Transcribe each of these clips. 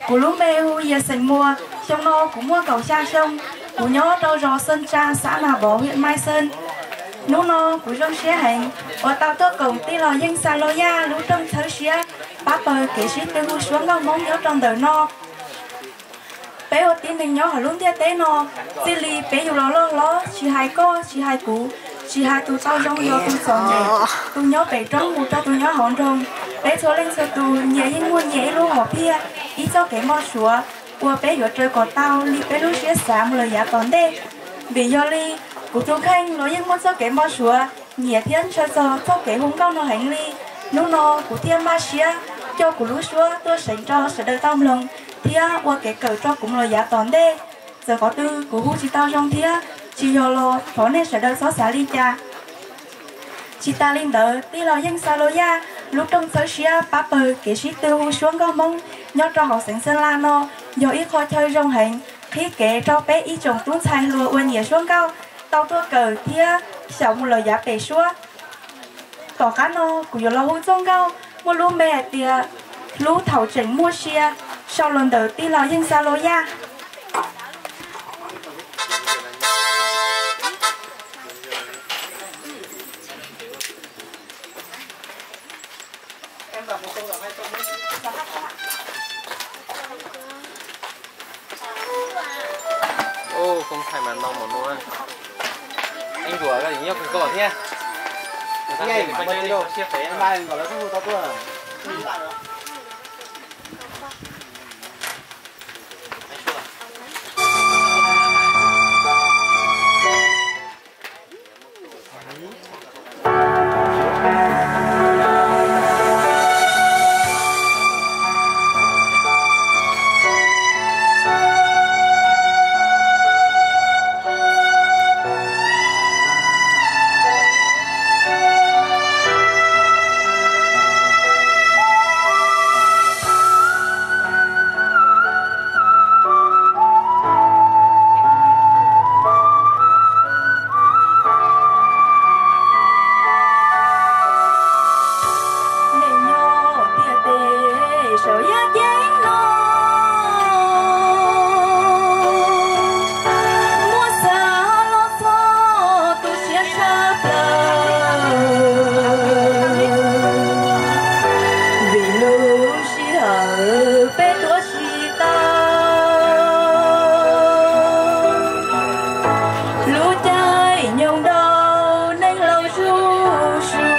Kuv lub npe hu Yias xeem Muas, xyoo no kuv muaj kaum xya xyoo. Kuv nyob rau zos Xeeb Tsa, xav Nas Pov, hiam Maij Xeeb. Hnub no kuv zoo siab heev uas tau tuaj koom tij laug Yeej Xa Los Yaj lub rooj txhawb siab pab pawg kev sib tw hu suab nkauj Hmoob nyob rau ntawm no. Peb ua tib neeg nyob hauv lub ntiaj teb no, txij li peb yug los loj hlob, tsis hais koj tsis hais kuv, tsis hais tus tau zoo los tus txom nyem, tus nyob pem roob mus rau tus nyob hauv nroog, peb txhua leej txhua tus nyias yeej muaj nyias ib lub hom phiaj, ib txoj kev npau suav uas peb yuav raws kom tau li peb lub siab xav mus lawm yav tom ntej. Vim yog li kuv tus kheej los yeej muaj txoj kev npau suav nyiam thiab ntshaw txog txoj kev hu nkauj no heev li. Hnub no kuv thiaj npaj siab coj kuv lub suab tuaj seev rau sawv daws tau mloog thiab ua kev kawm rau kuv mus lawm yav tom ntej. Txawm qhov twg kuv hu tsis tau zoo thiab tsis yog los thov nej sawv daws txhob xav li cas. Tsis tas li ntawd, tij laug Yeej Xa Los Yaj lub rooj txhawb siab pab pawg kev sib tw hu suab nkauj Hmoob nyob rau hauv xeev Xeeb Las no yog ib qho chaw zoo heev, qhib kev rau peb ib tsoom tub ntxhais hluas uas nyiam suab nkauj tau tuaj kawm thiab xyaum mus lawm yav pem suab. Tom qab no kuv yuav los hu txoj nkauj muaj lub npe hais tias Hlub Thaum Tseem Muaj Sia, sau los ntawm tij laug Yeej Xa Los Yaj. Ub, koob thaij mas ntau mas no. Ib ncuav koj nyob kawg koj thiab. Neej nyob tiaj teb saum yaj ceeb no, muab xa los txog tu siab tshaj plaws. Vim lub sij hawm peb tuav tsis tau, lub caij nyoog dhau neeg laus zuj zus.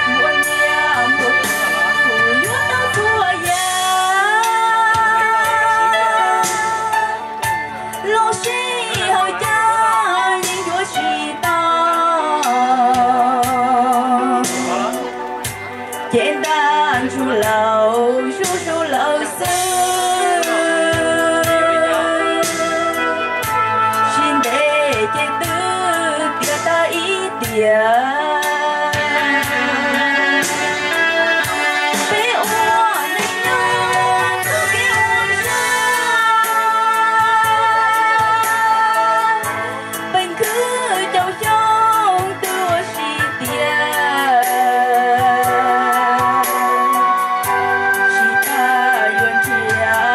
Muaj nyiaj muaj txiaj yuav tau txhua yam, los sij hawm cas yeej yuav tsis tau. Ces ntaj ntsug laus zuj zus lawm xwb. Tsis ntev ces twb tiav tag ib tiam. Peb ua neej nyob txoj kev ua zog, peem khwv caum xyoo twb ua si tiag. Tsis tas yuav nrhiav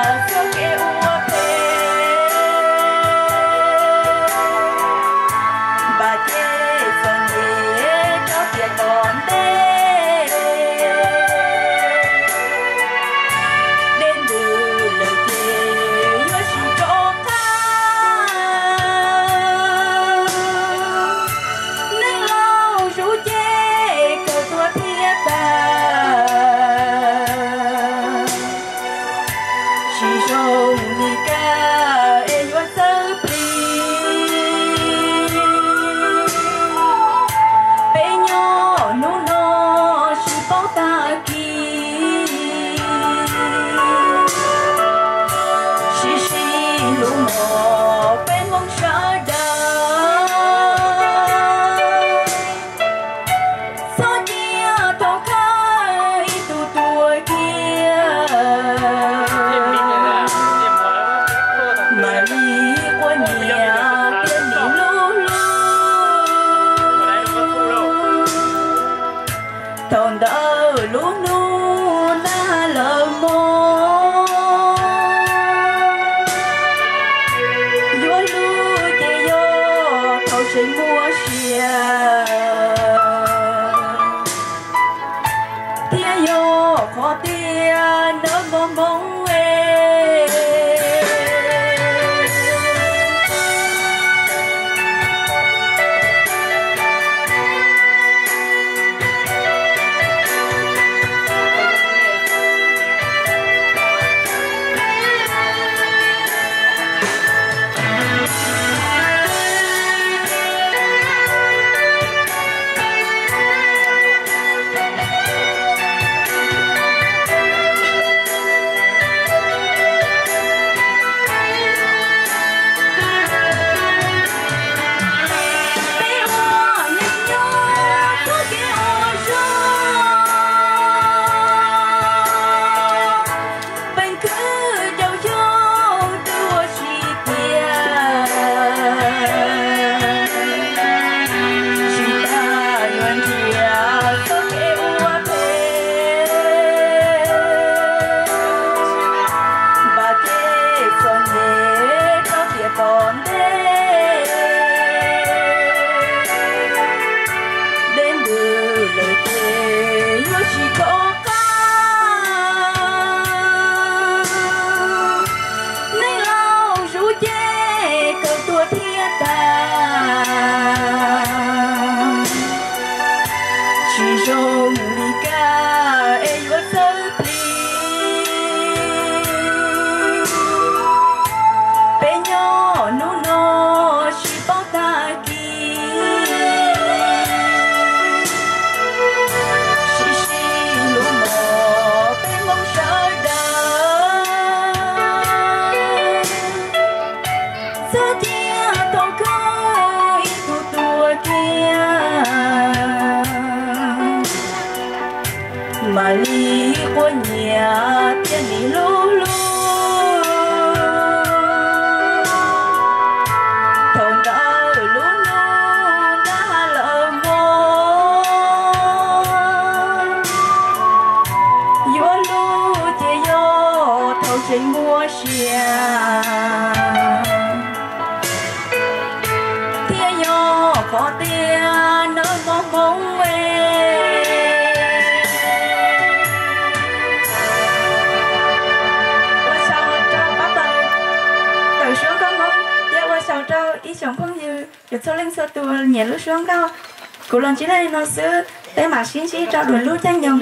Yog qhov tias nawb mog hmoob e. Peb ua neej nyob txoj kev ua zog, peem kwv caum xyoo twb ua tsis tiav, tsis tas yuav nrhiav txoj kev ua phem. Npam ces txom nyem rau tiam tom ntej, deb ntws lawm ces yuav tsis khov qab. Neej laus zuv ces kawg tuag thiab tag, tsis zoo li kaj es yuav txawj plig. Peb nyob hnub no tsis paub tag kis, sib sib hlub mog peb Hmoob sawv daws. Txhob cia thaum kawg ib tug tuag kiag, mam li quaj nyiam thiab nim hlub hlub. Thaum ntawd lub hnub nag lawm mog, yuav hlub ces yog thaum tseem muaj sia, thiab yog qhov tias nawb mog hmoob e. Ua tsaug rau pab tawm suab nkauj Hmoob thiab ua tsaug rau ib tsoom phooj ywg cov txhua leej txhua tus nyiam lub suab nkauj. Kuv los ntsib nej li no xwb, peb mam sib ntsib rau lwm lub caij nyoog.